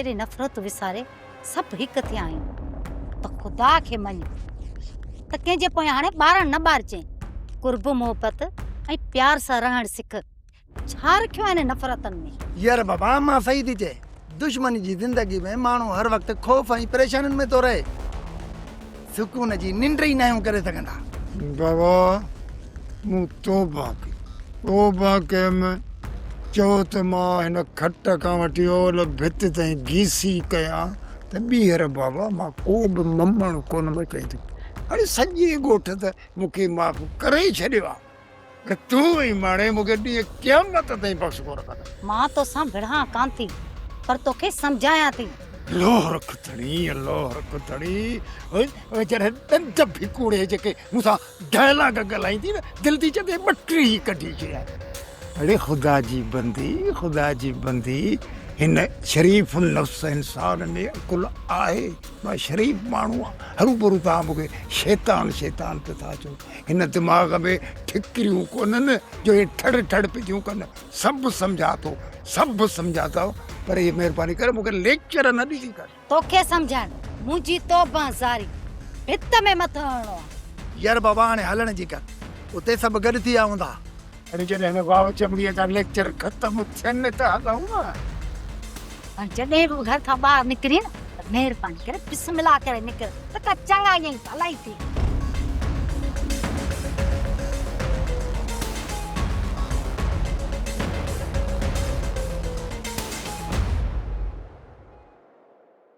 جيڪڏهن نفرت وساري سڀ هڪ ٿيا آهيون ته خدا کي مڃ ته ڪنهن جي پويان هاڻي ٻارڻ نه ٻارجين. قرب محبت ۽ پيار سان رهڻ سک. ڇا رکيو آهي هن نفرتن ۾. يار بابا امان صحيح ٿي چئي. دشمني جي زندگي ۾ ماڻهو هر وقت خوف ۽ پريشانين ۾ ٿو رهي. سڪون جي ننڊ ئي ناهيون ڪري سگهندا. بابا مون توبه ڪئي، توبه ڪيم، چئو ته مان هن کٽ کان وٺي اولهه ڀت تائين گيسي ڪيان ته ٻيهر بابا مان ڪو به ممڻ ڪونه مچائيندس. هاڻي سڄي ڳوٺ ته مون کي معاف ڪري ئي ڇڏيو آهي. پر تون ۽ ماڻي مون کي ڏينهن قيامت تائين بخش ڪونه ڪندا. مان توسان وڙهان ڪانه ٿي، پر توکي سمجهايان ٿي. لوهه رک ڌڻي، لوهه رک ڌڻي. اوء جڏهن ڏند ڀڪوڙي جيڪي مون سان ڊائلاگ ڳالهائيندي نه، دل ٿي چوي ٻٽي ئي ڪڍي ڇڏيان. اڙي خدا جي بندي، خدا جي بندي، هن شريف النفس انسان ۾ عقل آهي؟ مان شريف ماڻهو آهيان، هروڀرو توهان مون کي شيطان شيطان پيا ٿا چئو. هن دماغ ۾ ٺڪريون ڪونهن جو اهي ٺڙ ٺڙ پيون ڪن. سڀ سمجهان ٿو، سڀ سمجهان ٿو، پر هيء مهرباني ڪري مون کي ليڪچر نه ڏجي ڪر. توکي سمجهائڻ منهنجي توبه زاري ڀت ۾ مٿو هڻڻو آ. يار بابا هاڻي هلڻ جي ڪر، اتي سڀ گڏ ٿي ويا هوندا. اڙي جڏهن هن واء چمڙيء جا ليڪچر ختم ٿين ته هلون نه. هاڻي جڏهن به گهر کان ٻاهر نڪرين ته مهرباني ڪري بسم الله ڪري نڪر ته ڪا چڱائي ۽ ڀلائي ٿئي.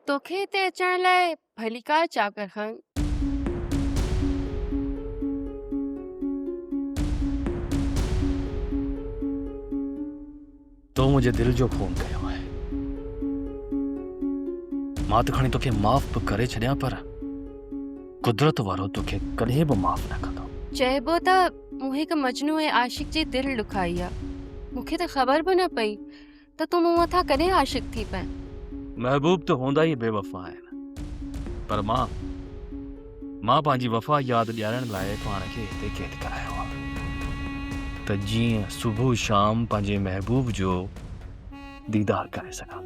توکي هتي اچڻ لاء ڀليڪار چاڪر خان. تو منهنجي دل جو خون ڪيو آهي. مان ته کڻي توکي معاف به ڪري ڇڏيان پر قدرت وارو توکي ڪڏهن به معاف نه ڪندو. چئبو ته مون هڪ مجنون ۽ عاشق جي دل ڏکائي آ. مون کي ته خبر به نه پئي ته تون مون مٿان ڪڏهن عاشق ٿي پئين؟ محبوب ته هوندا ئي بي وفا آهن، پر مان، مان پنهنجي وفا ياد ڏيارڻ لاء پاڻ کي هتي قيد ڪرايو آهي ته جيئن صبح شام پنهنجي محبوب جو ديدار ڪري سگهان.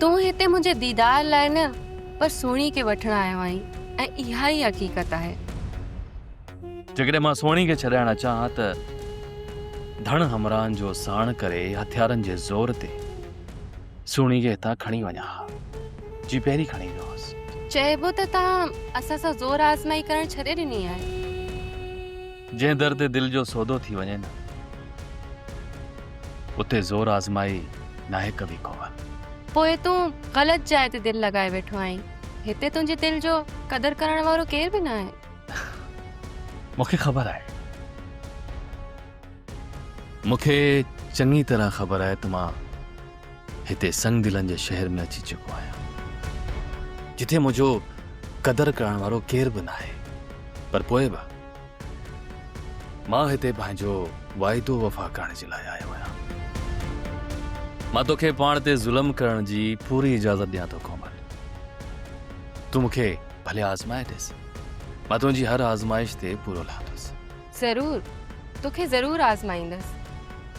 تون هتي منهنجي ديدار لاء نه پر سهڻي کي وٺڻ آيو آهين ۽ اها ئي حقيقت آهي. جيڪڏهن مان سهڻي کي ڇڏائڻ اچان ها ته ڌڻ همراهن جو ساڻ ڪري هٿيارن جي زور تي سهڻي کي هتان کڻي وڃان ها، جي پهرين کڻي ويو هوس. چئبو ته توهان اسان سان زور آزمائي ڪرڻ ڇڏي ڏني آهي. جنهن در تي دل جو سودو ٿي وڃي نه، اتي زور آزمائي ناهي ڪبي ڪومل. پوء تون غلط جاء تي دل لڳائي ويٺو آهين. هتي تنهنجي دل جو قدر ڪرڻ وارو ڪير به ناهي. مون کي خبر آهي. مون کي چڱي طرح خبر آهي ته مان هتي سنگدلن جي شهر ۾ اچي چڪو آهيان، جتي منهنجو قدر ڪرڻ وارو ڪير به ناهي، پر پوء به مان هتي پنهنجو واعدو وفا ڪرڻ جي لاء آيو آهيان. مان توکي پاڻ تي ظلم ڪرڻ جي پوري اجازت ڏيان ٿو ڪومل. تون مون کي ڀلي آزمائي ڏس، مان تنهنجي هر آزمائش تي پورو لهندس. ضرور، توکي ضرور آزمائيندس.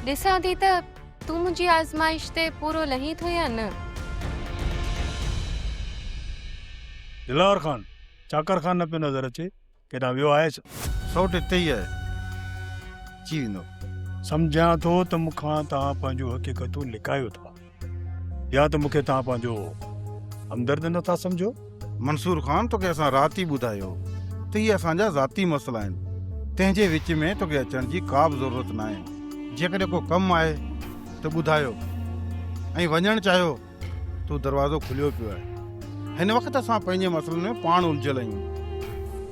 ڏسان ٿي ته تون منهنجي آزمائش تي پورو لهين ٿو يا نه. دلاور خان، چاڪر خان نه پيو نظر اچي، ڪيڏانهن ويو آهي ڇا؟ سئوٽ هتي ئي آهي، اچي ويندو. سمجهان ٿو ته مون کان توهان پنهنجون حقيقتون لڪايو ٿا يا ته مون کي توهان پنهنجو همدرد نه ٿا سمجهو. منصور خان توکي اسان رات ئي ٻڌايو هو ته اهي اسان جا ذاتي مسئلا آهن، تنهن جي وچ ۾ توکي اچڻ جي ڪا به ضرورت ناهي. جيڪڏهن ڪو ڪم آهي ته ٻڌايو ۽ وڃڻ چاهيو تو دروازو کليو پيو آهي. هن وقت اسان پنهنجي مسئلن ۾ پاڻ الجهيل آهيون.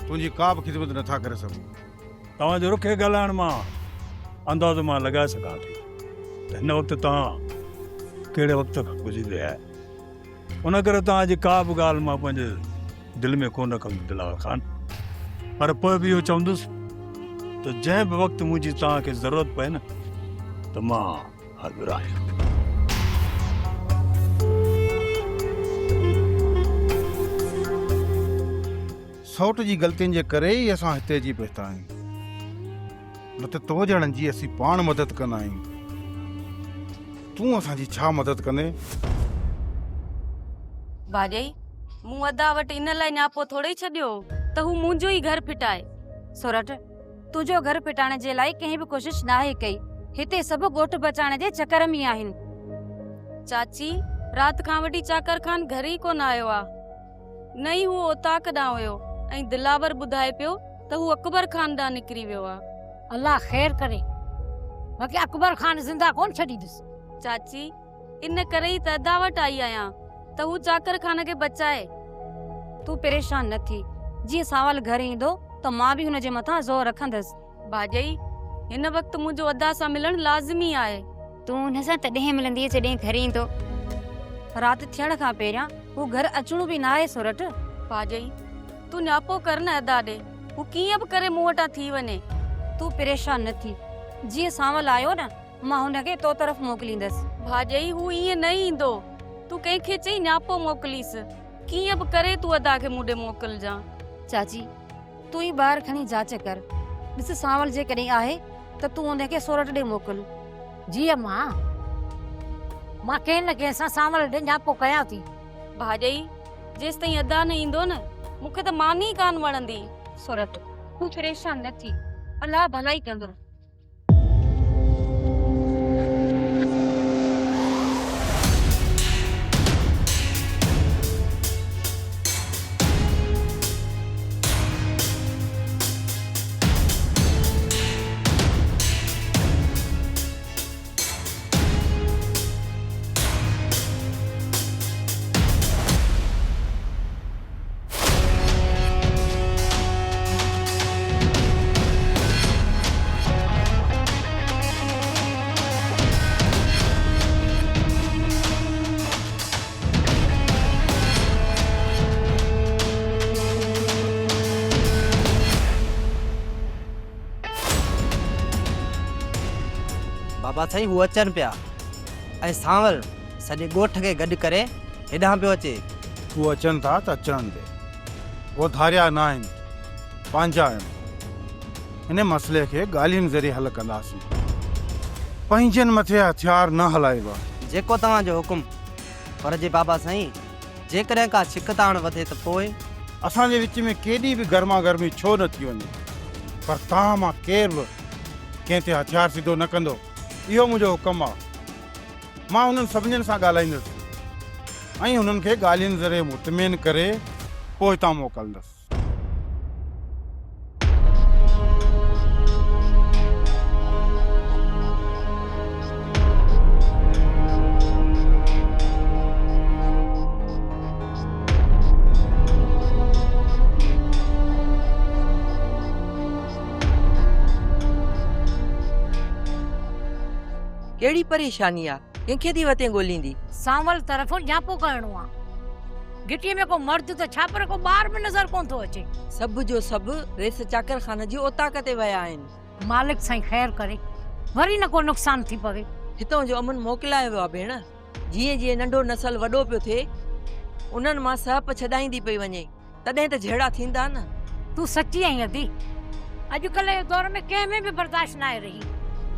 تنهنجي ڪا به خدمت نٿا ڪري سگهون. توهان جي رکي ڳالهائڻ مان اندازو مان لڳائي سگهان ٿي ته هن وقت توهان ڪهڙي وقت کان گذري رهيا آهيو. ان ڪري توهان جي ڪا به ڳالهه مان پنهنجي دل ۾ ڪونه رکندس دلاور خان. پر پوء به اهو چوندس ته جنهن به وقت منهنجي توهان کي ضرورت پئي نه ته مان حاضر آهيان. سئوٽ جي غلطين جي ڪري ئي اسان هتي اچي پهتا آهيون. نه ته تو جهڙن جي اسين پاڻ مدد ڪندا آهيون. تون اسان جي ڇا مدد ڪندين؟ ڀاڄائي، مون ادا وٽ ان لاء نياپو ٿورئي ڇڏيو هو ته هو منهنجو ئي گهر ڦٽائي. سورٺ، تنهنجو گهر ڦٽائڻ جي لاء ڪنهن به ڪوشش ناهي ڪئي. هتي سڀ ڳوٺ بچائڻ جي چڪر ۾ آهن. چاچي، رات کان وٺي چاڪر خان گهر ئي ڪونه آيو آ. نه ئي هو اوطاق ڏانهن ويو ۽ دلاور ٻڌائي پيو ته هو اڪبر خان ڏانهن نڪري ويو آ. الله خير ڪري، باقي اڪبر خان زنده ڪونه ڇڏيندس. چاچي، ان ڪري ئي ته ادا وٽ آئي آهيان ته هو چاڪر خان کي بچائي. تون پريشان نه ٿي، جيئن سانول گهر ايندو ته مان به هن جي مٿان زور رکندس. ڀاڄائي، هن وقت منهنجو ادا سان ملڻ لازمي آهي. تون هن سان تڏهن ملندينء جڏهن گهر ايندو. رات ٿيڻ کان پهريان هو گهر اچڻو به ناهي سورٺ. ڀاڄائي، تون نياپو ڪر نه ادا ڏي، هو ڪيئن به ڪري مون وٽان ٿي وڃي. تون پريشان نه ٿي، جيئن سانول آيو نه، مان هن کي تو طرف موڪليندس. ڀاڄائي، هو ائين نه ايندو، تون ڪنهن کي چئي نياپو موڪليس، ڪيئن به ڪري تون ادا کي مون ڏي موڪلجان. چاچي، تون ئي ٻاهر کڻي جاچ ڪر، ڏس سانول جيڪڏهن آهي ته تون ان کي سورٺ ڏي موڪل. جي امان، مان ڪنهن نه ڪنهن سان سانول ڏي نياپو ڪيان ٿي. ڀاڄائي، جيستائين ادا نه ايندو نه، مون کي ته ماني ئي ڪانه وڻندي. سورٺ، تون پريشان نه ٿي، الله ڀلائي ڪندو. بابا سائين هو اچن پيا ۽ سانول سڄي ڳوٺ کي گڏ ڪري هيڏانهن پيو اچي. هو اچن ٿا ته اچڻ ڏي. هو ڌاريا نه آهن، پنهنجا آهن. هن مسئلي کي ڳالهين ذريعي حل ڪنداسين. پنهنجن مٿي هٿيار نه هلائبا. جيڪو توهان جو حڪم. پر جي بابا سائين، جيڪڏهن ڪا ڇڪتاڻ وڌي ته پوء؟ اسان جي وچ ۾ ڪيڏي به گرما گرمي ڇو نه ٿي وڃي، پر توهان مان ڪير به ڪنهن تي هٿيار سڌو نه ڪندو. اهو منهنجو حڪم آ. مان انهن سڀنين سان ڳالهائيندس ۽ انهن کي ڳالهين ذريعي مطمئن ڪري پوء هتان موڪلندس. ڪهڙي پريشاني آ؟ ڪنهن کي ٿي وتين ڳوليندي؟ سانول طرف نياپو ڪرڻو آ. گهٽيء ۾ ڪو مرد ته ڇا پر ڪو ٻار به نظر ڪونه ٿو اچي. سڀ جو سڀ ريس چاڪر خان جي اوطاق تي ويا آهن. مالڪ سائين خير ڪري، وري نه ڪو نقصان ٿي پوي. هتان جو امن موڪلايو ويو آ ڀيڻ. جيئن جيئن ننڍو نسل وڏو پيو ٿئي، انهن مان سهپ ڇڏائيندي پئي وڃي. تڏهن ته جهيڙا ٿيندا نه. تون سچي آهين ادي. اڄڪلهه جي دور ۾ ڪنهن ۾ به برداشت ناهي رهي.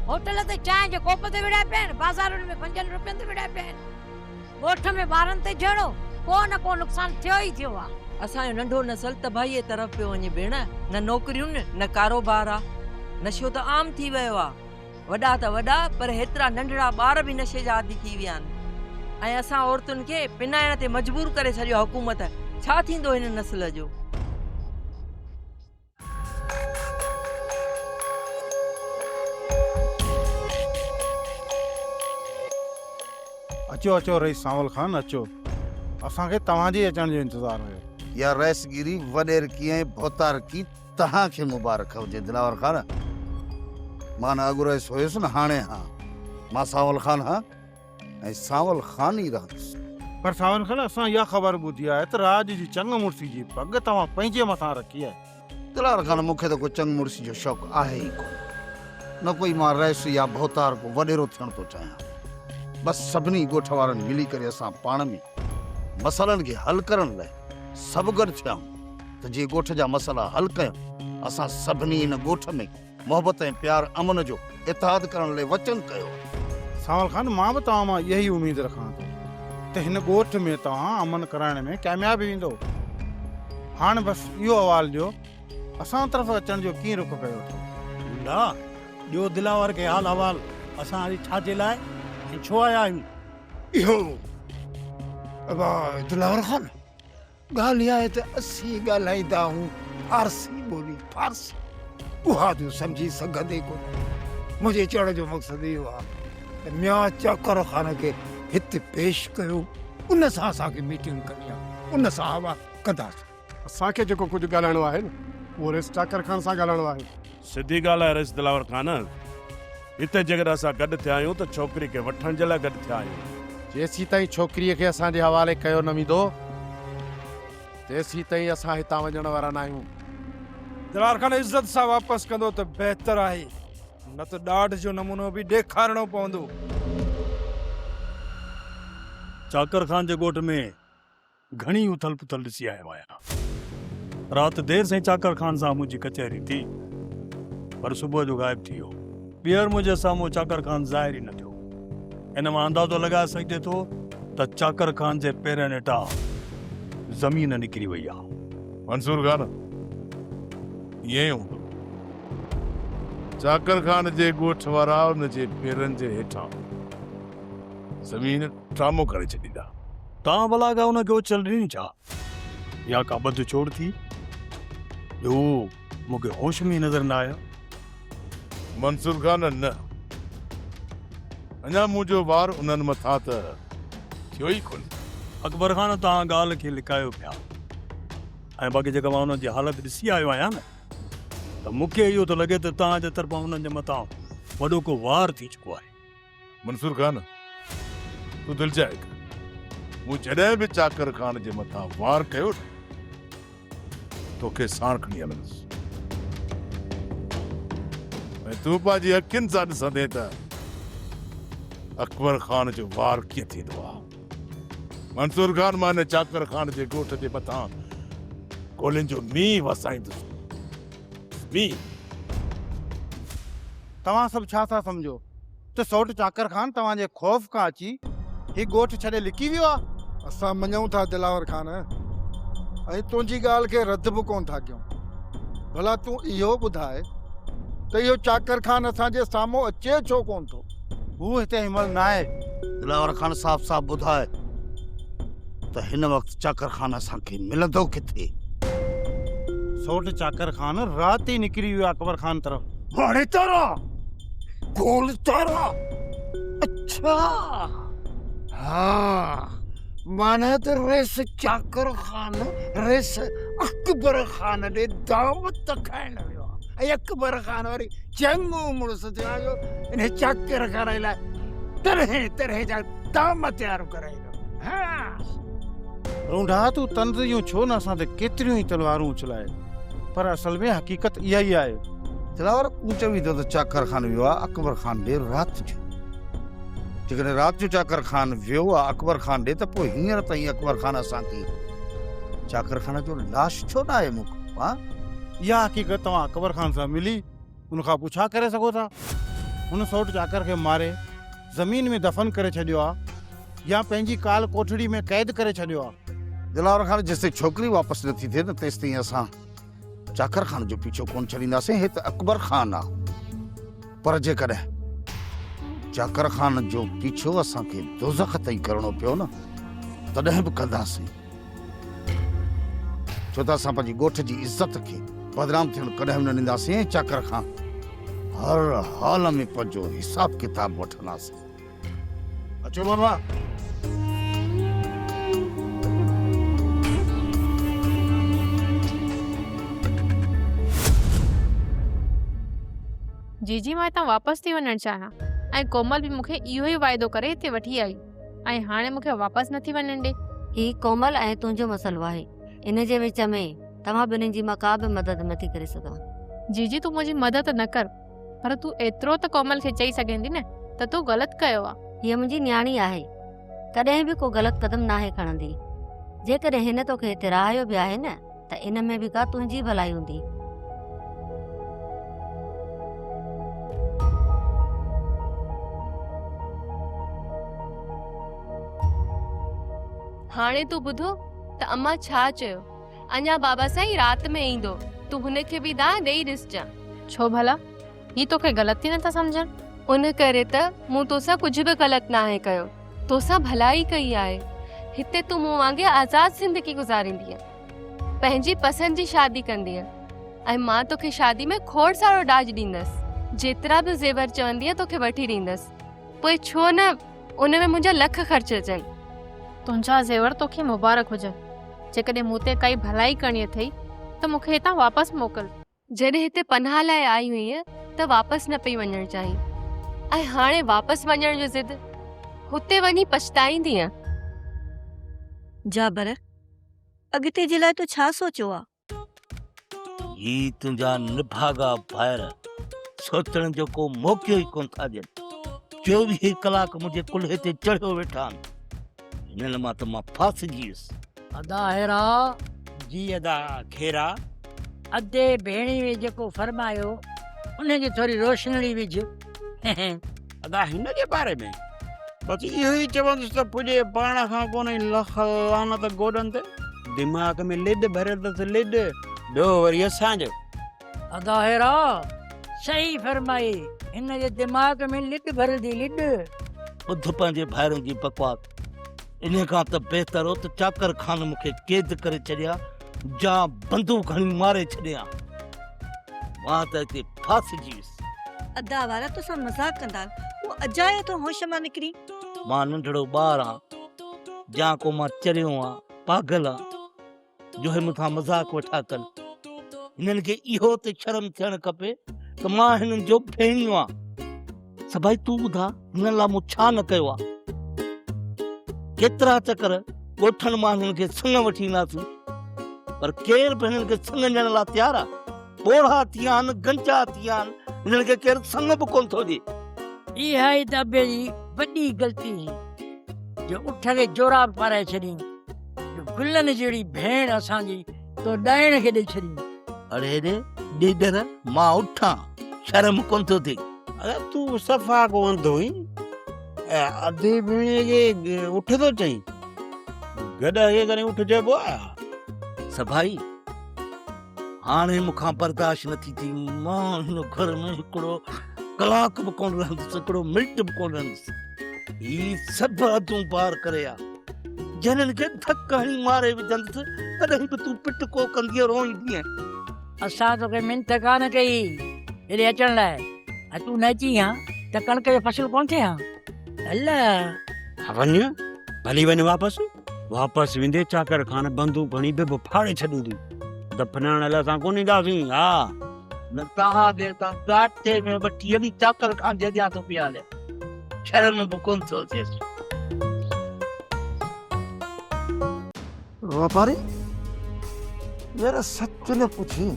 هوٽل تي چانهه جي ڪوپ تي وڙهيا پيا آهن، بازارن ۾ پنجن روپين تي وڙهيا پيا آهن. ڳوٺ ۾ ٻارن تي جهيڙو، ڪو نه ڪو نقصان ٿيو ئي ٿيو آ. اسان جو ننڍو نسل تباهيء طرف پيو وڃي ڀيڻ. نه نوڪريون نه ڪاروبار آ. نشو ته عام ٿي ويو آ. وڏا ته وڏا پر هيترا ننڍڙا ٻار به نشي جا عادي ٿي ويا آهن ۽ اسان عورتن کي پنائڻ تي مجبور ڪري ڇڏيو آهي حڪومت ڇا ٿيندو هن نسل جو. اچو اچو رئيس سانول خان اچو اسان کي توهان جي اچڻ جو انتظار هيو. يا رئيسگيري وڏيرڪي ۽ ڀوتارڪي توهان کي مبارڪ هجي دلاور خان. مان نه اڳ رئيس هيس نه هاڻي هان. مان سانول خان هان ۽ سانول خان ئي رهندس. پر سانول خان اسان اها خبر ٻڌي آهي ته راڄ جي چڱ مڙسي جي پڳ توهان پنهنجي مٿان رکي آهي. دلاور خان مون کي ته ڪو چڱ مڙسي جو شوق آهي ئي ڪونه. نه ڪوئي مان رئيس يا ڀوتار ڪو وڏيرو ٿيڻ ٿو چاهيان. بس سڀني ڳوٺ وارن ملي ڪري اسان پاڻ ۾ مسئلن کي حل ڪرڻ لاء سڀ گڏ ٿيا آهيون. ته جيئن ڳوٺ جا مسئلا حل ڪيون. اسان سڀني هن ڳوٺ ۾ محبت ۽ پيار امن جو اتحاد ڪرڻ لئي وچن ڪيو آهي. سانول خان مان به توهان مان اها ئي اميد رکان ٿو. ته هن ڳوٺ ۾ توهان امن ڪرائڻ ۾ ڪامياب ويندو. هاڻ بس اهو احوال ڏيو، اسان طرف اچڻ جو ڪيئن رخ ڪيو اٿو؟ ڀلا ڏيو دلاور کي حال احوال، اسان هاڻي ڇا جي لاء ۽ ڇو آيا آهيون؟ اهو ابا دلاور خان، ڳالهه اها آهي ته اسين ڳالهائيندا آهيون فارسي ٻولي، فارسي، اها تون سمجهي سگهندين ڪونه. منهنجي چوڻ جو مقصد اهو آهي ته ميان چاڪر خان کي هت پيش ڪيو، ان سان اسان کي ميٽنگ ڪرڻي آهي، ان سان احوال ڪنداسين. اسان کي جيڪو ڪجهه ڳالهائڻو آهي نه اهو رئيس چاڪر خان سان ڳالهائڻو آهي. سڌي ڳالهه آهي رئيس دلاور خان، هتي جيڪڏهن اسان گڏ ٿيا آهيون ته ڇوڪري کي وٺڻ جي لاء گڏ ٿيا آهيون. جيسيتائين ڇوڪريء کي اسان جي حوالي ڪيو نه ويندو، تيسيتائين اسان هتان وڃڻ وارا ناهيون. دلاور خان عزت سان واپس ڪندو ته بهتر آهي، نه ته ڏاڍ جو نمونو به ڏيکارڻو پوندو. چاڪر خان جي ڳوٺ ۾ گهڻي اٿل پٿل ڏسي آيو آهيان. رات دير سائين چاڪر خان سان منهنجي ڪچهري ٿي، پر صبح جو غائب ٿي ويو. ٻيهر منهنجي سامهون چاڪر خان ظاهر ئي نه ٿيو. ان مان اندازو لڳائي سگهجي ٿو ته چاڪر خان جي پيرن هيٺان زمين نڪري وئي آهي. منصور خان، ائين ئي هوندو. چاڪر خان جي ڳوٺ وارا ان جي پيرن جي هيٺان زمين ٽرامو ڪري ڇڏيندا. توهان ڀلا ڪا ان کي اڇل ڏني ڇا؟ يا ڪا ٻڌ ڇوڙ ٿي جو هو مون کي هوش ۾ ئي نظر نه آيا؟ منصور خان، نه، اڃا منهنجو وار انهن مٿان ته ٿيو ئي ڪونهي. اڪبر خان، توهان ڳالهه کي لڪايو پيا ۽ باقي جيڪا مان انهن جي حالت ڏسي آيو آهيان نه ته مون کي اهو ٿو لڳي ته توهان جي طرفان انهن جي مٿان وڏو ڪو وار ٿي چڪو آهي. منصور خان، تون دلجاء ڪر. مون جڏهن به چاڪر خان جي مٿان وار ڪيو نه، توکي ساڻ کڻي هلندس ۽ تون پنهنجي اکين سان ڏسندين ته اڪبر خان جو وار ڪيئن ٿيندو آهي. منصور خان، مان هن چاڪر خان جي ڳوٺ جي مٿان گولين جو مينهن وسائيندس. مينهن. توهان سڀ ڇا ٿا سمجهو ته سئوٽ چاڪر خان توهان جي خوف کان اچي هي ڳوٺ ڇڏي لڪي ويو آ؟ اسان مڃون ٿا دلاور خان ۽ تنهنجي ڳالهه کي رد به ڪونه ٿا ڪيون. ڀلا تون اهو ٻڌاء ته اهو چاڪر خان اسان جي سامهون اچي ڇو ڪونه ٿو؟ هو هتي هن مهل ناهي. دلاور خان صاف صاف ٻڌاء ته هن وقت چاڪر خان اسان کي ملندو ڪٿي؟ سئوٽ چاڪر خان رات ئي نڪري ويو آ اڪبر خان طرف. هاڻي تارا! گول تارا! اڇا! ها معنيٰ ته رئيس چاڪر خان رئيس اڪبر خان ڏي دعوت کائڻ ويو آ ۽ اڪبر خان وري چڱو مڙس ٿيو آ جو انهي چاڪر خان جي لاء طرحين طرحين جا طعام تيار ڪرائيندو. ها! رونڍا تون طنز جون ڇو نه اسان تي ڪيتريون ئي تلوارون اڇلائي پر اصل ۾ حقيقت اها ئي آهي. دلاور تون چوين ٿو ته چاڪر خان ويو آ اڪبر خان ڏي رات جو. جيڪڏهن رات جو چاڪر خان ويو آ اڪبر خان ڏي ته پوء هينئر تائين اڪبر خان اسان کي چاڪر خان جو لاش ڇو ناهي موڪليو ها؟ اها حقيقت توهان اڪبر خان سان ملي ان کان پڇا ڪري سگهو ٿا. هن سئوٽ چاڪر کي ماري زمين ۾ دفن ڪري ڇڏيو آ يا پنهنجي ڪال ڪوٺڙي ۾ قيد ڪري ڇڏيو آ. دلاور خان جيستائين ڇوڪري واپس نه ٿي ٿئي نه تيستائين اسان چاڪر خان جو پيڇو ڪونه ڇڏينداسين. هي ته اڪبر خان آ پر جيڪڏهن چاڪر خان جو پيڇو اسان کي دوزخ تائين ڪرڻو پيو نه تڏهن به ڪنداسين. ڇو ته اسان پنهنجي ڳوٺ جي عزت کي بدنام ٿيڻ ڪڏهن به نه ڏينداسين ۽ چاڪر کان هر حال ۾ پنهنجو حساب ڪتاب وٺنداسين. اچو بابا. جيجي مان هتان واپس ٿي وڃڻ چاهيان ۽ ڪومل به مون کي اهو ئي واعدو ڪري هتي وٺي آئي. ۽ هاڻي مون کي واپس نٿي وڃڻ ڏي. هي ڪومل ۽ تنهنجو مسئلو آهي. ان جي وچ ۾ توهان ٻنهي جي مان ڪا به مدد نٿي ڪري سگهان. جيجي تون منهنجي مدد نه ڪر پر تون ايترو ته ڪومل کي چئي سگهين ٿي نه ته تو غلط ڪيو آ. هيء منهنجي نياڻي آهي. ڪڏهن به ڪو غلط قدم ناهي کڻندي. جيڪڏهن هن توکي هتي رهايو به آهي نه ته ان ۾ به ڪا تنهنجي ڀلائي هوندي. هاڻي تون ٻڌو ته امان ڇا چيو. اڃا بابا سائين رات ۾ ايندو، تون هن کي به دانهن ڏيئي ڏسجان. ڇو ڀلا؟ هي توکي غلط ٿي نٿا سمجهن؟ ان ڪري ته مون توسان ڪجهه به غلط ناهي ڪيو. توسان ڀلائي ڪئي آهي. هتي تون مون وانگي آزاد زندگي گذاريندينء. پنهنجي پسند جي شادي ڪندينء ۽ مان توکي شادي ۾ کوڙ سارو ڏاج ڏيندس. جيترا به زيور چوندينء توکي وٺي ڏيندس. پوء ڇو نه ان ۾ منهنجا لک خرچ اچن. تنهنجا زيور توکي مبارڪ هجن. جيڪڏهن مون تي ڪائي ڀلائي ڪرڻي اٿئي ته مون کي هتان واپس موڪل. جڏهن هتي پناهه لاء آئي هئينء ته واپس نه پئي وڃڻ چاهين ۽ هاڻي واپس وڃڻ جو ضد، هتي وڃي پڇتائيندينء. جابر، اڳتي جي لاء تو ڇا سوچيو آ؟ هي تنهنجا نڀاڳا ڀائر سوچڻ جو ڪو موقعو ئي ڪونه ٿا ڏين. 24 ڪلاڪ منهنجي ڪلهي تي چڙهيو ويٺا آهن. هنن مان ته مان ڦاسجي ويس. ادا هيرا. جي ادا خيرا. ادي ڀيڻيوي جيڪو فرمايو انهي جي ٿوري روشنڙي وجهه. ادا هن جي باري ۾ بس اهو ئي چوندس ته پڄي پاڻ کان ڪونه لک لعنت گوڏن تي. دماغ ۾ ليڏ ڀريل اٿس ليڏ، ڏوهه وري اسان جو. ادا هيرا صحيح فرمائي هن جي دماغ ۾ لڏ ڀريل ٿي لڏ. ٻڌ پنهنجي ڀائرن جي بڪواس. انهيء کان ته بهتر هو ته چاڪر خان مون کي قيد ڪري ڇڏي ها يا بندوق هڻي ماري ڇڏي ها. مان ته هتي ڦاسجي ويس. ادا وارا توسان مذاق ڪندا اهو اجايو ٿو هوش مان نڪرين. مان ننڍڙو ٻار آن جا ڪو مان چريو آن پاڳل آن جو هي مون سان مذاق ويٺا ڪن. هنن کي اهو ته شرم ٿيڻ کپي ته مان هنن جو ڀيڻيو آن. سڀائي تون ٻڌاء هنن لاء مون ڇا نه ڪيو آ. ڪيترا چڪر ڳوٺن مان هنن کي سڱ وٺي اينداسين پر ڪير به هنن کي سڱ ڏيڻ لاء تيار آ. پوڙها ٿي ويا آهن، گنجا ٿي ويا آهن، هنن کي ڪير سڱ به ڪونه ٿو ڏئي. اها ئي ته ابي جي وڏي غلطي هئي جو اٺ کي جوراب پارائي ڇڏيائين، جو گلن جهڙي ڀيڻ اسان جي تو ڏائڻ کي ڏئي ڇڏيائين. اڙي هيڏي ڏيڏر، مان اٺ آن، شرم ڪونه ٿو ٿئي. اڙي تون صفا ڪو انڌو آهين، اڌي ڀيڻيء کي اٺ ٿو چئين، گڏهه کي ڪڏهن اٺ چئبو آهي؟ سڀائي، هاڻي مون کان برداشت نه ٿي ٿئي، مان هن گهر ۾ هڪڙو ڪلاڪ به ڪونه رهندس، هڪڙو منٽ به ڪونه رهندس. هي سڀ حدون پار ڪري آ، جنھن کي ڌڪ هڻي ماري وجهندس، تڏهن به تون پٽڪو ڪندينء روئيندينء. اسان توکي منٿ ڪانه ڪئي هيڏي اچڻ لاء، ۽ تون نه اچين ها ته ڪڻڪ جو فصل ڪونه ٿئي ها. هل. ها وڃ، ڀلي وڃ واپس. واپس ويندي چاڪر خان بندوق هڻي بڀ ڦاڙي ڇڏيندي. دفنائڻ لاء اسان ڪونه اينداسين، ها. نه توهان کي اتان ڳاٽي ۾ وٺي هلي چاڪر خان جي اڳيان ٿو بيهاريان. شرم به ڪونه ٿو اچيس. واپاري، يار سچ نه پڇين،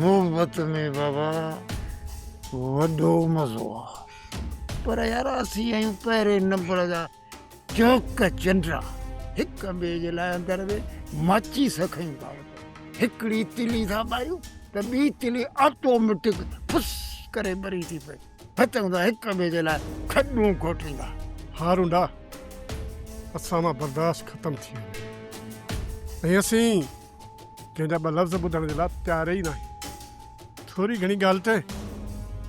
محبت ۾ بابا وڏو مزو آ. پر يار اسين آهيون پهرين نمبر جا چوڪ چنڊا، هڪ ٻئي جي لاء اندر ۾ ماچيس کنيون ٿا وتون. هڪڙي تلي ٿا ٻاريون ته ٻي تلي آٽوميٽڪ ڦس ڪري ٻري ٿي پئي. ڦتون ٿا هڪ ٻئي جي لاء کڏون کوٽيندا. ها رونڊا، اسان مان برداشت ختم ٿي ويو ۽ اسين ڪنهن جا ٻه لفظ ٻڌڻ جي لاء تيار ئي ناهيون. ٿوري گهڻي ڳالهه ته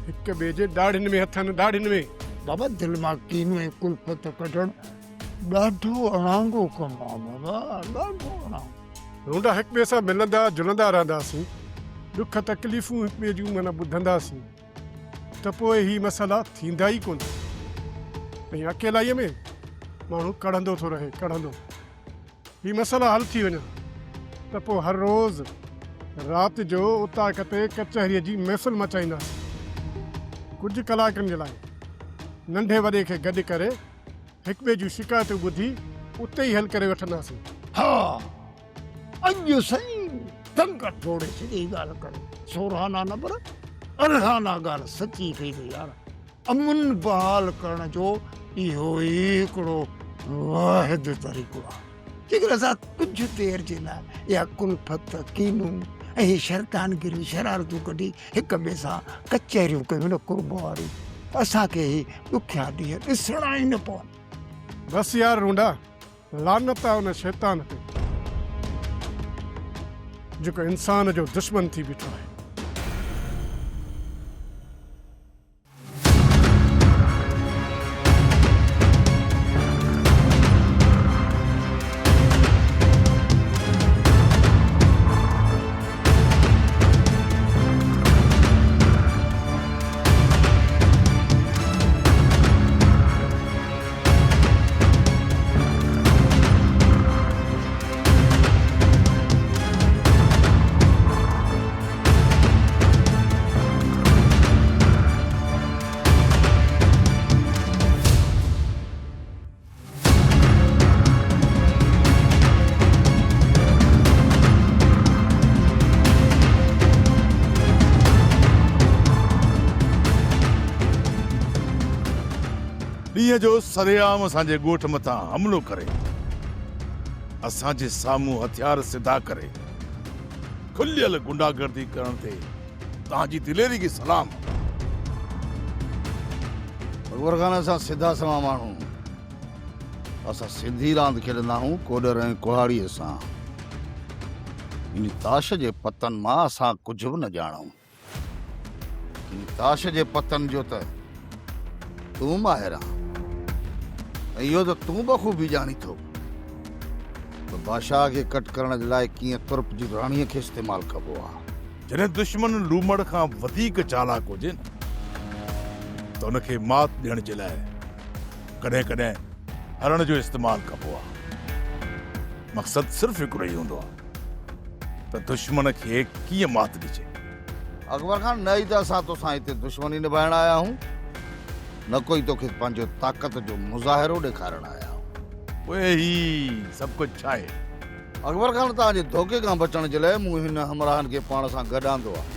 هڪ ٻئي جي ڏاڙهين ۾ هٿ هن ڏاڙهين ۾. بابا دل مان ڪينو ۽ ڪلفت ڪڍڻ ڏاڍو اڻانگو ڪم آ بابا ڏاڍو اڻانگو. رونڊا هڪ ٻئي سان ملندا جلندا رهنداسين، ڏک تڪليفون هڪ ٻئي جون معنيٰ ٻڌنداسين ته پوء هي مسئلا ٿيندا ئي ڪونه ۽ اڪيلائيء ۾ ماڻهو ڪڙهندو ٿو رهي ڪڙهندو. هي مسئلا حل ٿي وڃن ته پوء هر روز رات جو اوطاق تي ڪچهريء جي محفل مچائينداسين. ڪجهه ڪلاڪن جي لاء ننڍي وڏي کي گڏ ڪري هڪ ٻئي جون شڪايتون ٻڌي اتي ئي حل ڪري وٺنداسين. ها اڄ سائين ٽنگ ٽوڙي ڇڏي ڳالهه ڪري. سورهانا نه پر ارڙهانا ڳالهه سچي ڪئي اٿئي يار. امن بحال ڪرڻ جو اهو ئي هڪڙو واحد طريقو آهي. جيڪڏهن اسان ڪجهه دير جي لاء اها ڪلفت، ڪينو ۽ هي شرطانگيريون، شرارتون ڪڍي هڪ ٻئي سان ڪچهريون ڪيون نه قرب واريون ته اسان کي هي ڏکيا ڏينهن ڏسڻا ئي نه پون. بس يار رونڊا! لعنت آ ان شيطان تي جيڪو انسان جو دشمن ٿي بيٺو آهي. ڏينهن جو سرعام اسان جي ڳوٺ مٿان حملو ڪري اسان جي سامهون هٿيار سڌا ڪري کليل گنڊاگردي ڪرڻ تي توهان جي دليري کي سلام. اڪبر خان اسان سڌا سنوان ماڻهو اسان سڌي راند کيڏندا آهيون ڪوڏر ۽ ڪهاڙيء سان. ان تاش جي پتن مان اسان ڪجهه به نه ڄاڻون. ان تاش جي پتن جو ته تون ماهر آن ۽ اهو ته تون بخوبي ڄاڻين ٿو ته بادشاهه کي ڪٽ ڪرڻ جي لاء ڪيئن ترپ جي راڻيء کي استعمال ڪبو آهي. جڏهن دشمن لومڙ کان وڌيڪ چالاڪ هجي نه ته ان کي مات ڏيڻ جي لاء ڪڏهن ڪڏهن هرڻ جو استعمال ڪبو آهي. مقصد صرف هڪڙو ئي هوندو آهي ته دشمن کي ڪيئن مات ڏجي. اڪبر خان، نه ئي ته اسان توسان هتي دشمني نڀائڻ آيا آهيون، نه ڪوئي توکي پنهنجو طاقت جو مظاهرو ڏيکارڻ آيا آهيون. پوء هي سڀ ڪجهه ڇا آهي؟ اڪبر خان، توهان جي ڌوڪي کان بچڻ جي لاء مون هن همراهن کي پاڻ سان گڏ آندو آهي.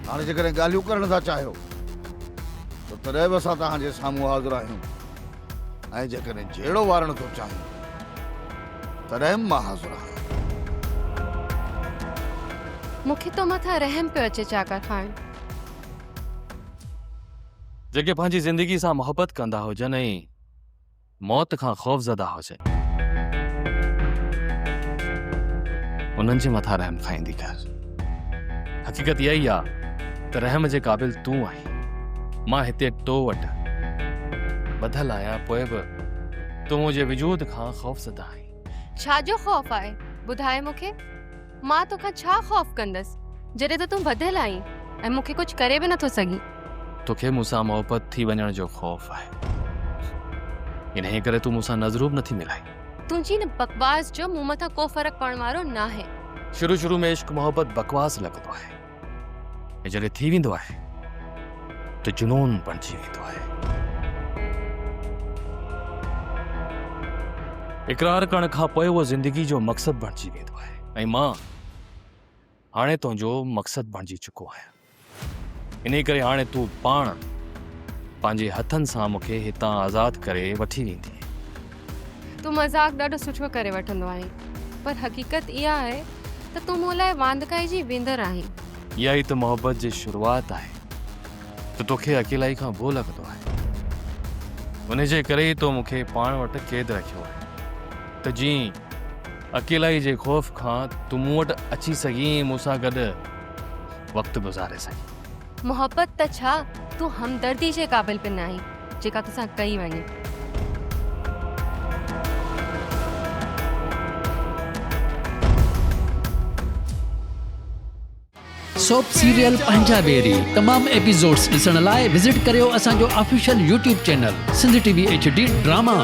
هاڻي جيڪڏهن ڳالهيون ڪرڻ ٿا چاهيو ته تڏهن به اسان توهان جي سامهون حاضر آهيون ۽ جيڪڏهن جهيڙو وارڻ ٿو چاهين تڏهن به مان حاضر آهيان. مون کي تو مٿان رحم پيو اچي چاڪر خان. جيڪي پنهنجي زندگي سان محبت ڪندا هجن ۽ موت کان خوفزده هجن. انهن جي مٿان رحم کائيندي ڪر. حقيقت اها ئي آ ته رحم جي قابل تون آهين. مان هتي تو وٽ ٻڌل آهيان پوء به تون منهنجي وجود کان خوفزده آهين. ڇا جو خوف آهي؟ ٻڌاء مون کي. مان توکان ڇا خوف ڪندس جڏهن ته تون ٻڌل آهين ۽ مون کي ڪجهه ڪري به نٿو سگهين. توکي مون سان محبت ٿي وڃڻ جو خوف آهي. انهيء ڪري تون مون سان نظرون به نٿي ملائين. تنهنجي ان بڪواس جو مون مٿان ڪو فرق پوڻ وارو ناهي. شروع شروع ۾ عشق محبت بڪواس لڳندو آهي ۽ جڏهن ٿي ويندو آهي ته جنون بڻجي ويندو آهي. اقرار ڪرڻ کان پوء اهو زندگي جو مقصد بڻجي ويندو آهي ۽ مان هاڻي تنهنجو مقصد بڻجي چڪو آهيان. انهيء ڪري هاڻي تون پاڻ پنهنجي هٿن سان مون کي هتان آزاد ڪري وٺي ويندينء. تون مذاق ڏاڍو سٺو ڪري وٺندو آهين، پر حقيقت اها آهي ته تون مون لاء واندڪائي جي وندر آهين. اها ئي ته محبت جي شروعات آهي ته توکي اڪيلائي کان ڀؤ لڳندو آهي. انهيء جي ڪري ئي تو مون کي پاڻ وٽ قيد رکيو آهي ته جيئن اڪيلائي جي خوف کان تون مون وٽ اچي سگهين ۽ مون سان گڏ وقت گذاري سگهين. محبت ته ڇا، تون همدردي جي قابل به ناهين، جيڪا توسان ڪئي وڃي. سوپ سيريل پنهنجا ويري تمام ايپيسوڊز ڏسڻ لاء وزٽ ڪريو اسان جو official YouTube channel Sindh T V H D drama.